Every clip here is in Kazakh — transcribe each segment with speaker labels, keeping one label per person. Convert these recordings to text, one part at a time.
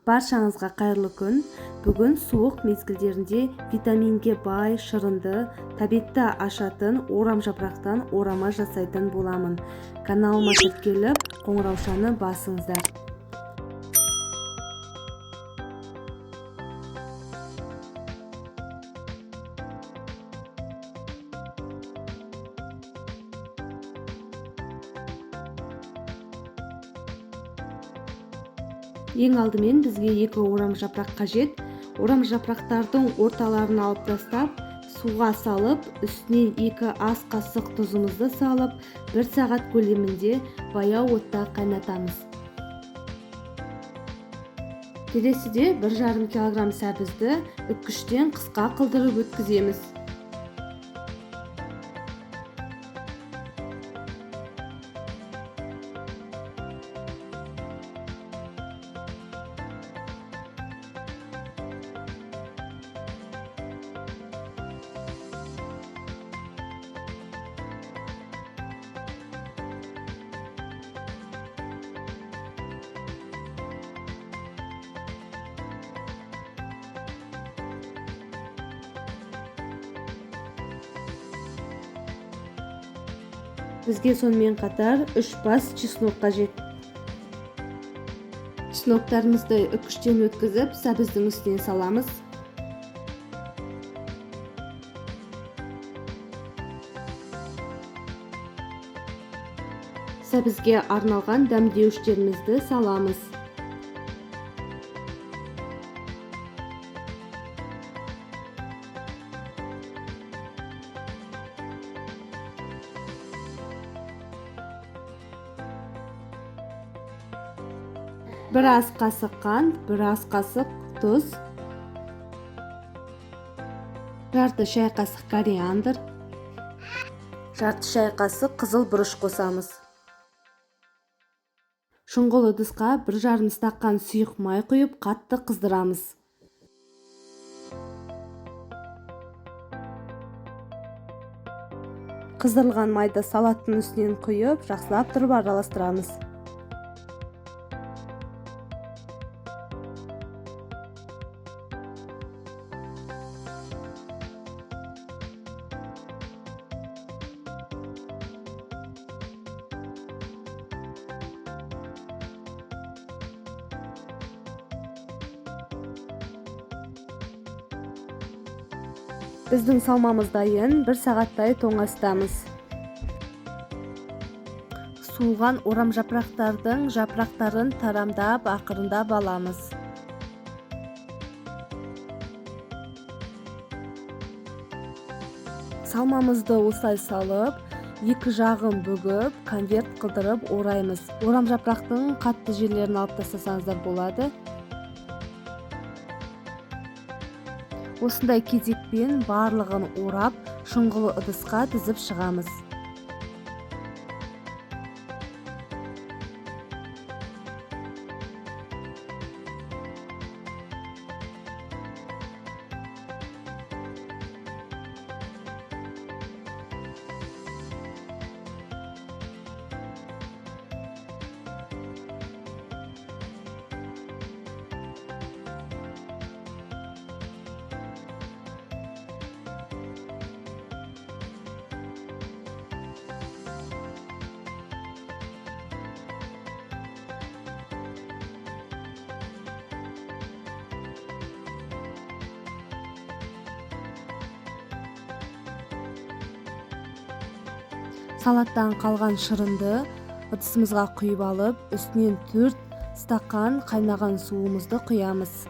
Speaker 1: Баршаңызға қайырлы күн. Бүгін суық мезгілдерінде витаминге бай, шырынды, тәбетті ашатын орам жапырақтан орама жасайтын боламын. Каналыма тіркеліп, қоңыраушаны басыңыздар. Ең алдымен бізге 2 орам жапырақ қажет. Орам жапырақтардың орталарын алып тастап, суға салып, үстінен 2 ас қасық тұзымызды салып, 1 сағат көлемінде баяу отта қайнатамыз. Келесіде 1,5 килограмм сәбізді үккіштен қысқа қылдырып өткіземіз. Бізге сонымен қатар 3 бас чеснок қажет. Чесноктарымызды үккіштен өткізіп, сәбіздің үстіне саламыз. Сәбізге арналған дәмдеуіштерімізді саламыз. Бір ас қасық қант, бір ас қасық тұз, жарты шай қасық кориандр, жарты шай қасық қызыл бұрыш қосамыз. Шұңғыл ыдысқа 1,5 стақан сұйық май құйып, қатты қыздырамыз. Қыздырылған майды салаттың үстінен құйып, жақсылап тұрып араластырамыз. Біздің салмамыз дайын, 1 сағаттай тоңазытамыз. Суыған орам жапырақтардың жапырақтарын тарамдап, ақырындап аламыз. Салмамызды осылай салып, екі жағын бүгіп, конверт қылдырып ораймыз. Орам жапырақтың қатты жерлерін алып тастасаңыздар болады. Осындай кезекпен барлығын орап, шұңғыл ыдысқа тізіп шығамыз. Салаттан қалған шырынды ыдысымызға құйып алып, үстінен 4 стақан қайнаған суымызды құямыз.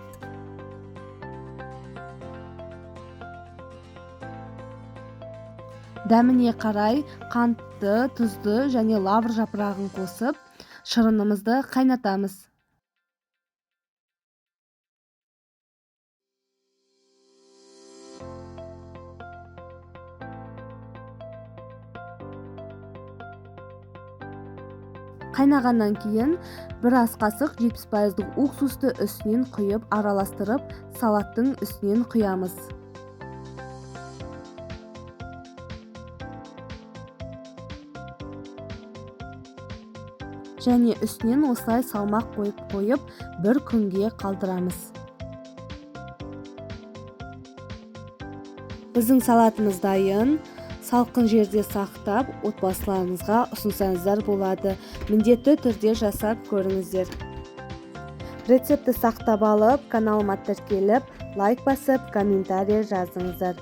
Speaker 1: Дәміне қарай қантты, тұзды және лавр жапырағын қосып, шырынымызды қайнатамыз. Қайнағаннан кейін бір ас қасық 70% уксусты үстінен құйып, араластырып, салаттың үстінен құямыз. Және үстінен осылай салмақ қойып бір күнге қалдырамыз. Біздің салатымыз дайын. Салқын жерде сақтап, отбасыларыңызға ұсынсаңыздар болады. Міндетті түрде жасап көріңіздер. Рецептті сақтап алып, каналыма тіркеліп, лайк басып, комментарий жазыңыздар.